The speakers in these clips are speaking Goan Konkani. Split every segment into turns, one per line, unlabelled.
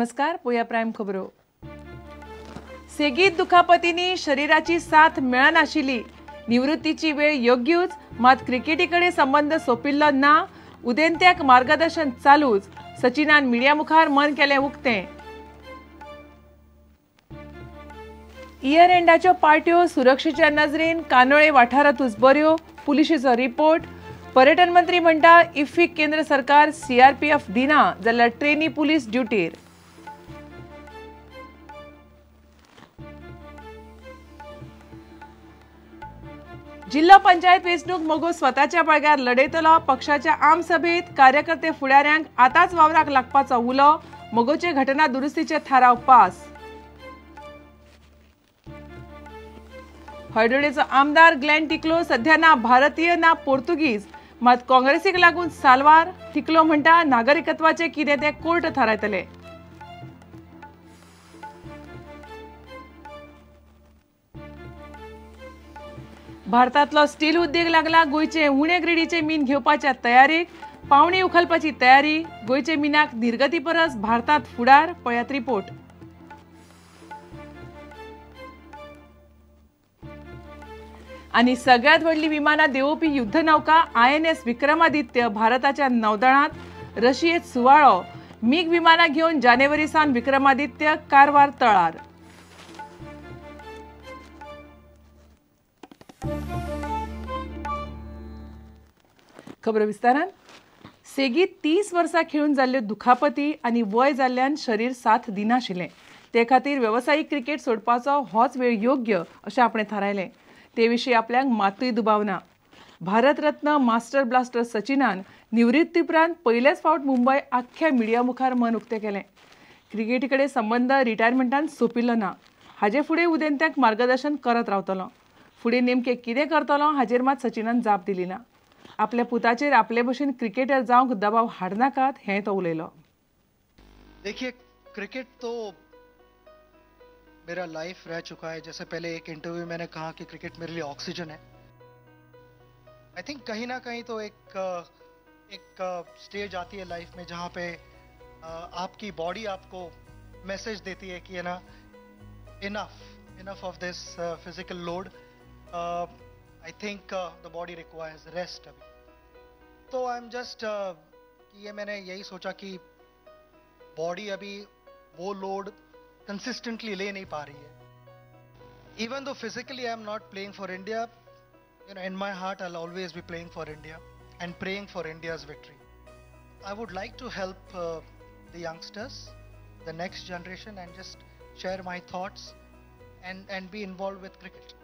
नमस्कार, पोया प्रायम खबरो. सेगीत दुखापतींनी शरीराची साथ मेळनाशिल्ली. निवृत्तीची वेळ योग्यूच, मात क्रिकेटी कडेन संबंद सोंपिल्लो ना. उदेंत्याक मार्गदर्शन चालूच. सचिनान मिडिया मुखार मन केलें उक्तें. इयर एंडाच्यो पार्ट्यो सुरक्षेच्या नजरेन कानोळे वाठारांतूच बऱ्यो, पुलिशेचो रिपोर्ट. पर्यटन मंत्री म्हणटा इफ्फीक केंद्र सरकार सीआरपीएफ दिना जाल्यार ट्रेनी पुलीस ड्युटीर. जिल्लो पंचायत वेंचणूक मगो स्वताच्या बळग्यार लढयतलो. पक्षाच्या आमसभेत कार्यकर्ते फुडाऱ्यांक आतांच वावराक लागपाचो उलो. मगोचे घटना दुरुस्तीचे थाराव पास. हळदोणेचो आमदार ग्लॅन टिकलो सध्या ना भारतीय ना पोर्तुगीज, मात काँग्रेसीक लागून साल्वार. टिकलो म्हणटा नागरिकत्वाचें कितें तें कोर्ट थारायतले. भारतांतलो स्टील उद्देग लागला गोंयचे उणे ग्रेडीचे मीन घेवपाच्या तयारेक. पावणी उखलपाची तयारी. गोंयचे मिनाक निर्गती परस भारतांत फुडार. पळयात रिपोर्ट. आनी सगळ्यात व्हडली विमानां देंवोवपी युद्धनौका INS Vikramaditya भारताच्या नौदळांत. रशियेंत सुवाळो. मिग विमानां घेवन जानेवारी सावन विक्रमादित्य कारवार तळार. खबर विस्तारान. सेगीत 30 वर्सां खेळून जाल्ल्यो दुखापती आनी वय जाल्ल्यान शरीर साथ दिनाशिल्लें. ते खातीर वेवसायीक क्रिकेट सोडपाचो होच वेळ योग्य अशें आपणें थारायलें. ते विशीं आपल्याक मातूय दुबाव ना. भारतरत्न मास्टर ब्लास्टर सचिनान निवृत्ती उपरांत पयलेच फावट मुंबय आख्ख्या मिडिया मुखार मन उक्तें केलें. क्रिकेटी कडेन संबंद रिटायरमेंटान सोंपिल्लो ना. हाजे फुडें उदेंत्याक मार्गदर्शन करत रावतलो. फुडें नेमकें कितें करतलो हाजेर मात सचिनान जाप दिली ना. आपल्या पुताचेर आपले भशेन क्रिकेटर जावंक दबाव हाडनाकात हें तो उलयलो.
देखिए, क्रिकेट तो मेरा लाइफ रह चुका है. जैसे पहले एक इंटरव्यू मैंने कहा कि क्रिकेट मेरे लिए ऑक्सीजन है. I think कहीं ना कहीं तो एक एक स्टेज आती है लाइफ में जहाँ पे आपकी बॉडी आपको मैसेज देती है कि है ना, enough enough of this physical load. I think the body requires rest अभी. तो I am just ये मैंने यही सोचा कि बॉडी अभी वो लोड कंसिस्टेंटली ले नहीं पा रही है. Even though physically I am not playing for India, you know, in my heart I will always be playing for India and praying for India's victory. I would like to help the youngsters, the next generation, and just share my thoughts and be involved with cricket.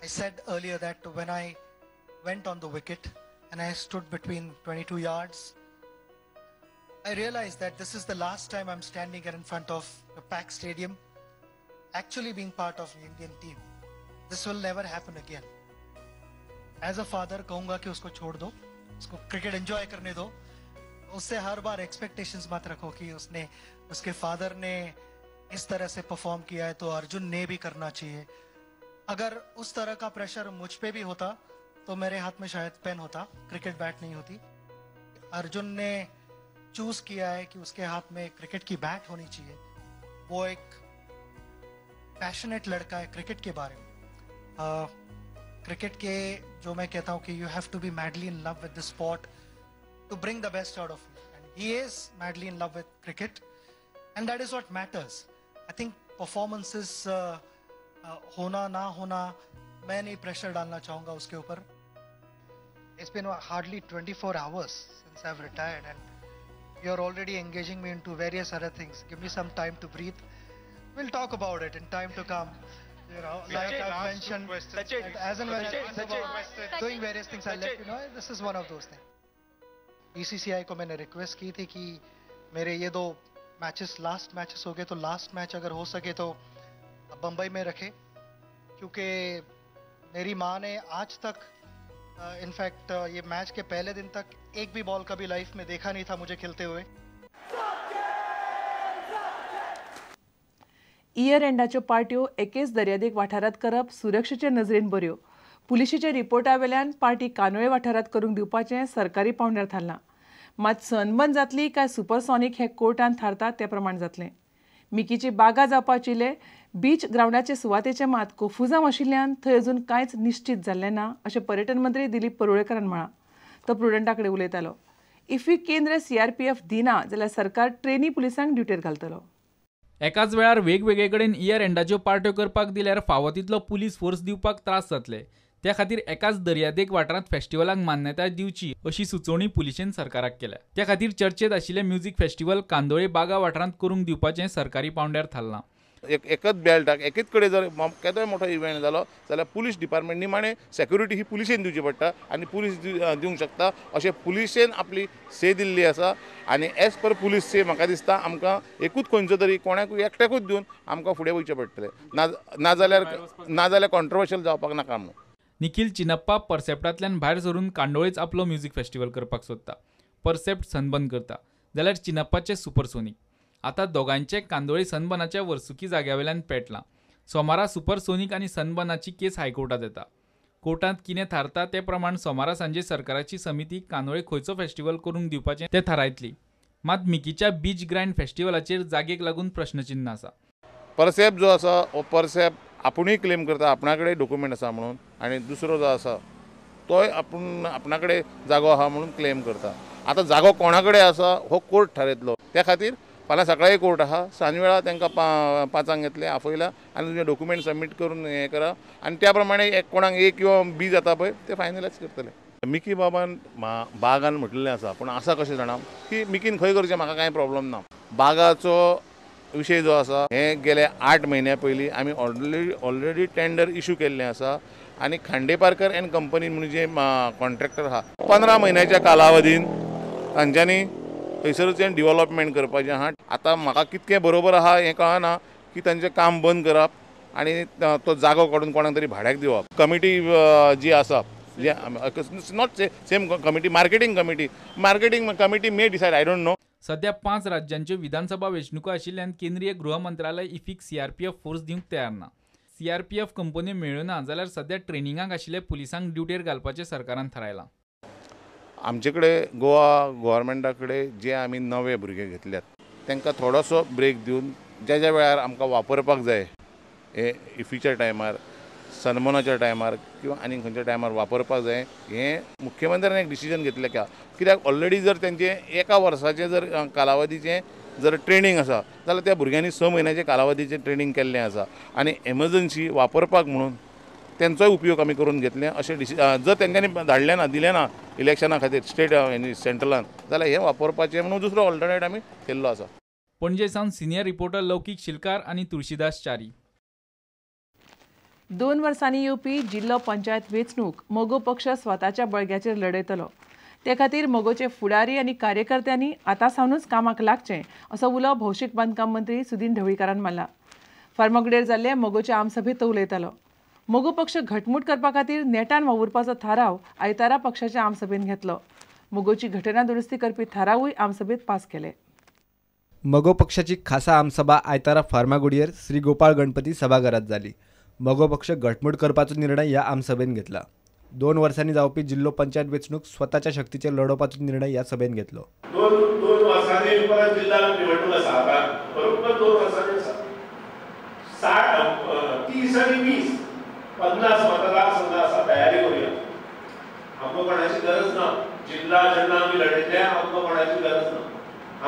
I said earlier that when I went on the wicket and I stood between 22 yards, I realized that this is the last time I'm standing here in front of a packed stadium, actually being part of the Indian team. This will never happen again. As a father, कहूँगा कि उसको छोड़ दो, उसको क्रिकेट एंजॉय करने दो. उससे हर बार एक्सपेक्टेशंस मत रखो कि उसने, उसके फादर ने इस तरह से परफॉर्म किया है तो अर्जुन ने भी करना चाहिए. अगर उस तरह का प्रेशर मुझ पे भी होता तो मेरे हाथ में शायद पेन होता, क्रिकेट बैट नहीं होती. अर्जुन ने चूज किया है कि उसके हाथ में क्रिकेट की बैट होनी चाहिए. वो एक पैशनेट लड़का है क्रिकेट के बारे में. क्रिकेट के जो मैं कहता हूँ कि you have to be madly in love with the sport to bring the best out of you, and he is madly in love with cricket, and that is what matters. I think performances होना ना होना, मैं नहीं प्रेशर डालना चाहूँगा उसके ऊपर. It's been hardly 24 hours since I have retired and you are already engaging me into various other things. Give me some time to breathe. We'll talk about it in time to come. You know, like I've mentioned, as and when I'm doing various things, I'll let you know. This is one of those things. BCCI को मैंने रिक्वेस्ट की थी कि मेरे ये दो मैचेस लास्ट मैचेस हो गए, तो लास्ट मैच अगर हो सके तो बम्बई में रखे, क्योंकि मेरी माँ ने आज तक इनफैक्ट ये मैच के पहले दिन तक एक भी बॉल कभी लाइफ में देखा नहीं था मुझे खेलते हुए.
इयर एंडाच्यो पार्ट्यो एकेच दर्यादेग वाठारांत करप सुरक्षेचे नजरेन बऱ्यो. पुलिशेच्या रिपोर्टा वेल्यान पार्टी कानोळे वाठारांत करूंक दिवपाचें सरकारी पावंड्यार थारलां. मात सनबर्न जातली काय सुपरसॉनिक हे कोर्टान थारता ते प्रमाण जातलें. मिकीची बागा जावपाचिले बीच ग्रावंडाचे सुवातेचें मात कोफुजांव आशिल्ल्यान थंय अजून कांयच निश्चीत जाल्लें ना अशें पर्यटन मंत्री दिलीप परुळेकरान म्हळां. तो प्रुडंटा कडेन उलयतालो. इफ्फी केंद्र सीआरपीएफ दिना जाल्यार सरकार ट्रेनी पुलिसांक ड्युटेर घालतलो.
एकाच वेळार वेगवेगळे कडेन इयर एंडाच्यो पार्ट्यो करपाक दिल्यार फावो तितलो पुलीस फोर्स दिवपाक त्रास जातले. त्या खातीर एकाच दर्यादेग वाठारांत फेस्टिवलाक मान्यताय दिवची अशी सुचोवणी पुलिशेन सरकाराक केल्या. त्या खातीर चर्चेत आशिल्ले म्युझिक फेस्टिवल कांदोळे बागा वाठारांत करूंक दिवपाचें सरकारी पावंड्यार थारलां.
एकच बेल्टाक एकेच कडेन जर केदोय मोठो इव्हेंट जालो जाल्यार पुलीस डिपार्टमेंट निमाणें सेक्युरिटी ही पुलिशेन दिवची पडटा आनी पुलीस दिवंक शकता अशें पुलिशेन आपली से दिल्ली आसा. आनी एज पर पुलीस से म्हाका दिसता आमकां एकूच खंयचो तरी कोणाकूय एकट्याकूच दिवन आमकां फुडें वयचें पडटलें, नाजाल्यार कॉन्ट्रोवर्शियल जावपाक नाका म्हणून.
निखिल चिनप्पा परसेप्टांतल्यान भायर सरून कांदोळेच आपलो म्युझिक फेस्टिवल करपाक सोदता. परसेप्ट सनबर्न करता जाल्यार चिनप्पाचें सुपरसोनीक. आतां दोगांयचे कांदोळे सनबर्नाच्या वर्सुकी जाग्यावेल्यान पेटलां. सोमारा सुपरसोनीक आनी सनबर्नाची केस हायकोर्टांत येता. कोर्टांत कितें थारता ते प्रमाण सोमारा सांजे सरकाराची समिती कांदोळे खंयचो फेस्टिवल करूंक दिवपाचें तें थारायतली. मात मिकीच्या बीच ग्रायंड फेस्टिवलाचेर जागेक लागून प्रश्नचिन्न आसा.
परसेप जो आसा हो परसेप आपुणूय क्लेम करता आपणा कडेन डॉक्युमेंट आसा म्हणून, आनी दुसरो जो आसा तोय आपूण आपणा कडेन जागो आसा म्हणून क्लेम करता. आतां जागो कोणा कडेन आसा हो कोर्ट थारयतलो. त्या खातीर फाल्यां सकाळी कोर्ट आसा, सांजवेळा तांकां 5 येतले आपयला आनी तुमचे डॉक्युमेंट सबमीट करून हें करा आनी त्या प्रमाणे एक कोणाक ए किंवा बी जाता पळय ते फायनलायज करतले. मिकी बाबान बागान म्हटलेलें आसा, पूण आसा कशें जाणा की मिकीन खंय करचें म्हाका कांय प्रॉब्लम ना. बागाचो विशय जो आसा हे गेले 8 म्हयन्या पयलीं आमी ऑलरेडी टेंडर इशू केल्लें आसा आनी खांडेपारकर एंड कंपनी म्हणून जे कॉन्ट्रॅक्टर आसा 15 म्हयन्याच्या कालावधीन तांच्यांनी थंयसरूच डिवॉलपमेंट करपाचें आहा. आतां म्हाका कितकें बरोबर आहा हें कळना की तांचें काम बंद करप आनी तो जागो काडून कोणाक तरी भाड्याक दिवप. कमिटी जी आसा not same committee, marketing committee, marketing committee may decide, I don't know.
सध्या 5 राज्यांच्यो विधानसभा वेंचणुको आशिल्ल्यान केंद्रीय गृह मंत्रालय इफीक सीआरपीएफ फोर्स दिवंक तयार ना. सीआरपीएफ कंपन्यो मेळ्ळ्यो ना जाल्यार सध्या ट्रेनिंगाक आशिल्ले पुलिसांक ड्युटेर घालपाचें सरकारान थारायलां.
आमचे कडेन गोवा गव्हर्मेंटा कडेन जे आमी नवे भुरगे घेतल्यात तांकां थोडोसो ब्रेक दिवन ज्या ज्या वेळार आमकां वापरपाक जाय हे इफीच्या टायमार, सनमनाच्या टायमार किंवा आनी खंयच्या टायमार वापरपाक जाय हें मुख्यमंत्र्यान एक डिसिजन घेतलें. कित्याक ऑलरेडी जर तेंचें एका वर्साचें जर कालावधीचें जर ट्रेनींग आसा जाल्यार त्या भुरग्यांनी 6 म्हयन्याचे कालावधीचें ट्रेनींग केल्लें आसा आनी एमर्जन्सी वापरपाक म्हणून तेंचोय उपयोग आमी करून घेतले. अशें जर तेंच्यांनी धाडलें ना, दिलें ना इलेक्शना खातीर स्टेट आनी सेंट्रलान जाल्यार हें वापरपाचें म्हणून दुसरो ऑल्टरनेट आमी केल्लो आसा.
पणजे सावन सिनियर रिपोर्टर लौकीक शिलकार आनी तुळशीदास च्यारी.
2 वर्सांनी येवपी जिल्लो पंचायत वेंचणूक मगो पक्ष स्वताच्या बळग्याचेर लढयतलो. ते खातीर मगोचे फुडारी आनी कार्यकर्त्यांनी आतां सावनूच कामाक लागचें असो उलो भौशीक बांदकाम मंत्री सुदीन ढवळीकारान मारला. फार्मागुडेर जाल्ले मगोचे आमसभेंत तो उलयतालो. मगो पक्ष घटमूट करपा खातीर नेटान वावुरपाचो थाराव आयतारा पक्षाच्या आमसभेन घेतलो. मगोची घटना दुरुस्ती करपी थारावूय आमसभेंत पास केले.
मगो पक्षाची खासा आमसभा आयतारा फार्मागुडयेर श्री गोपाळ गणपती सभाघरात जाली. मगो पक्ष घटमूट करपाचो निर्णय ह्या आमसभेन घेतला. 2 वर्सांनी जावपी जिल्लो पंचायत वेंचणूक स्वताच्या शक्तीचेर लढोवपाचो निर्णय ह्या सभेन घेतलो.
2 वर्सांनी परत जिल्हा निवडणूक आसा, बरोबर 2 वर्सांनी आसा. 30 आनी 20 50 मतदारसंघ आसा, तयारी करूया. आमकां कोणाची गरज ना. जिल्हा जेन्ना आमी लढयतले आमकां कोणाची गरज ना.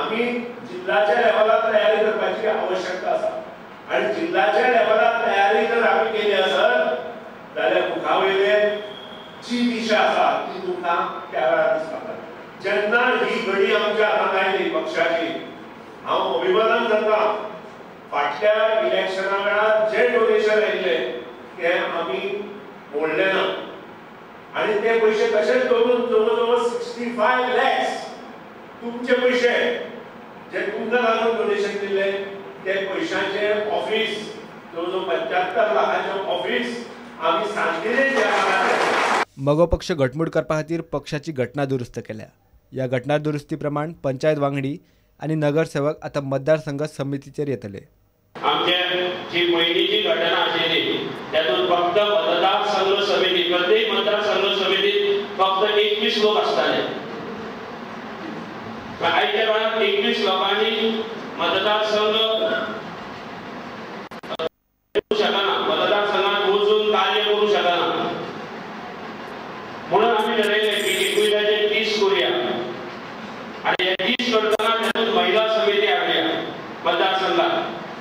आमी जिल्हाच्या लेवलार तयारी करपाची आवश्यकता आसा आनी जिल्हाच्या लेवलार तयारी जर आमी केली आसत जाल्यार मुखावयले जी दिशा आसा ती तुमकां त्या वेळार दिसपाक लागता. जेन्ना ही घडी आमच्या हातांत आयली पक्षाची, हांव अभिमानान सांगता फाटल्या इलेक्शना वेळार जे डोनेशन आयिल्लें ते आमी मोडले ना आनी ते पयशे तशेच दवरून जवळ जवळ 65 लॅक्स तुमचे पयशे जे तुमकां लागून डोनेशन दिल्ले ते पयशांचे ऑफिस जवळ जवळ 75 लाखांचे ऑफिस आमी सांगिल्लें.
मगो पक्ष घटमूट करपा खातीर पक्षाची घटना दुरुस्त केल्या. ह्या घटना दुरुस्ती प्रमाण पंचायत वांगडी आनी नगरसेवक आतां मतदारसंघ समितीचेर येतले.
आमचे जी पयलींची घटना आशिल्ली तातूंत फक्त मतदारसंघ समिती, प्रत्येक मतदारसंघ समितीत फक्त 21 लोक आसताले.
आयच्या वेळार 21 लोकांनी मतदारसंघ शकना, मतदारसंघात वचून कार्य करूं शकना, म्हणून आमी ठरयलें की 21 30 करूया आनी हे 30 करतना तातूंत महिला समिती हाडया मतदारसंघात,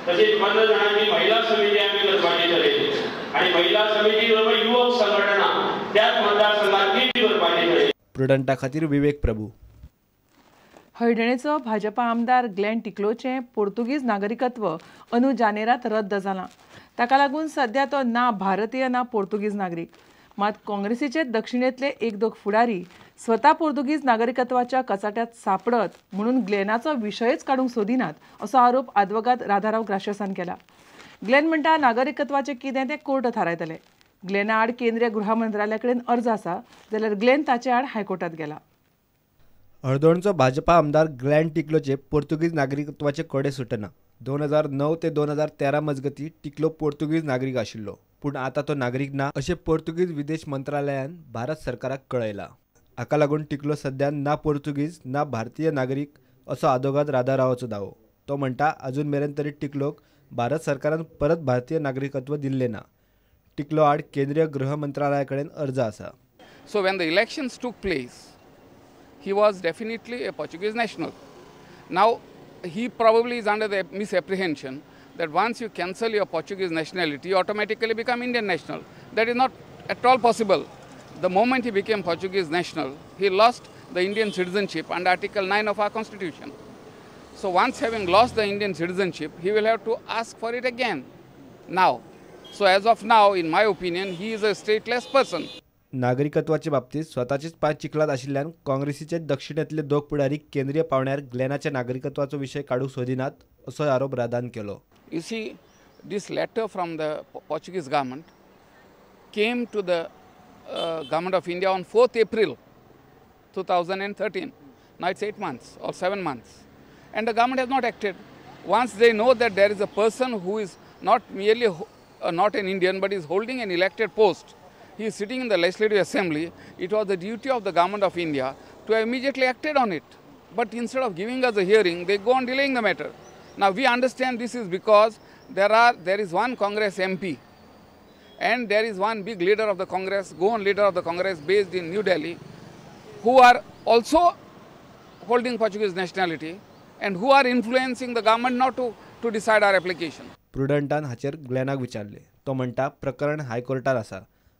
तशीच 15 जाणांची महिला समिती आमी करपाची ठरयली आनी महिला समिती बरोबर युवक संघटना त्याच मतदारसंघात ती करपाची ठरयली.
प्रुडंटा खातीर विवेक प्रभू.
हळदणेचो भाजपा आमदार ग्लॅन टिकलोचें पोर्तुगीज नागरिकत्व अंदू जानेरात रद्द जालां. ताका लागून सध्या तो ना भारतीय ना पोर्तुगीज नागरीक. मात काँग्रेसीचे दक्षिणेंतले एक दोग फुडारी स्वता पोर्तुगीज नागरिकत्वाच्या कचाट्यात सापडत म्हणून ग्लॅनाचो विशयच काडूंक सोदिनात असो आरोप आदवोगाद राधाराव ग्राशियसान केला. ग्लॅन म्हणटा नागरिकत्वाचें कितें तें कोर्ट थारायतले. ग्लॅना आड केंद्रीय गृह मंत्रालया कडेन अर्ज आसा जाल्यार ग्लॅन ताचे आड हायकोर्टात गेला.
हळदोणचो भाजपा आमदार ग्लॅन टिकलोचे पोर्तुगीज नागरिकत्वाचे कडे सुटना. 2009 ते 2013 मजगती टिकलो पोर्तुगीज नागरीक आशिल्लो, पूण आतां तो नागरीक ना अशें पोर्तुगीज विदेश मंत्रालयान भारत सरकाराक कळयलां. हाका लागून टिकलो सध्या ना पोर्तुगीज ना भारतीय नागरीक असो आदोगाद राधारावाचो दावो. तो म्हणटा अजून मेरेन तरी टिकलोक भारत सरकारान परत भारतीय नागरिकत्व दिल्लें ना. टिकलो आड केंद्रीय गृह मंत्रालया कडेन अर्ज आसा.
So when the elections took place, he was definitely a Portuguese national. Now, he probably is under the misapprehension that once you cancel your Portuguese nationality, you automatically become Indian national. That is not at all possible. The moment he became Portuguese national, he lost the Indian citizenship under Article 9 of our Constitution. So once having lost the Indian citizenship, he will have to ask for it again now. So as of now, in my opinion, he is a stateless person.
नागरिकत्वाचे बाबतीत स्वताचेच पांय चिखलात आशिल्ल्यान काँग्रेसीचे दक्षिणेंतले दोग फुडारी केंद्रीय पावंड्यार ग्लॅनाच्या नागरिकत्वाचो विशय काडूंक सोदिनात असो आरोप राधान केलो.
You see, this letter from the Portuguese government came to the government of India on 4th April 2013. Now it's 8 months or 7 months. And the government has not acted. Once they know that there is a person who is not merely not an Indian but is holding an elected post, he is sitting in the Legislative Assembly, it was the duty of the government of India to have immediately acted on it. But instead of giving us a hearing, they go on delaying the matter. Now we understand this is because there is one Congress MP and there is one big leader of the Congress, Goan leader of the Congress based in New Delhi, who are also holding Portuguese nationality and who are influencing the government not to decide our application.
प्रुडंटान हाचेर ग्लॅनाक विचारले. तो म्हणटा प्रकरण हायकोर्टार आसा,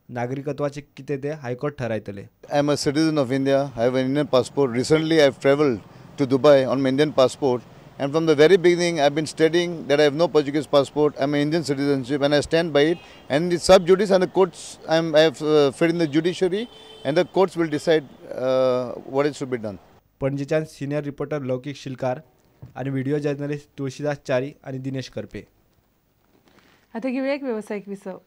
नागरिकत्वाचे कितें ते हायकोर्ट थारायतले.
I am a citizen of India. I have an Indian passport. Recently I have travelled to Dubai on my Indian passport, and from the very beginning I have been stating that I have no Portuguese passport. I am an Indian citizenship and I stand by it. And the sub judice and the courts, I have faith in the judiciary and the courts will decide what is to be done.
पणजेच्यान senior reporter लौकिक शिलकार आणि व्हिडिओ जर्नलिस्ट तुळशीदास चारी आणि दिनेश करपे.
आता घेऊया एक व्यावसायिक विसव.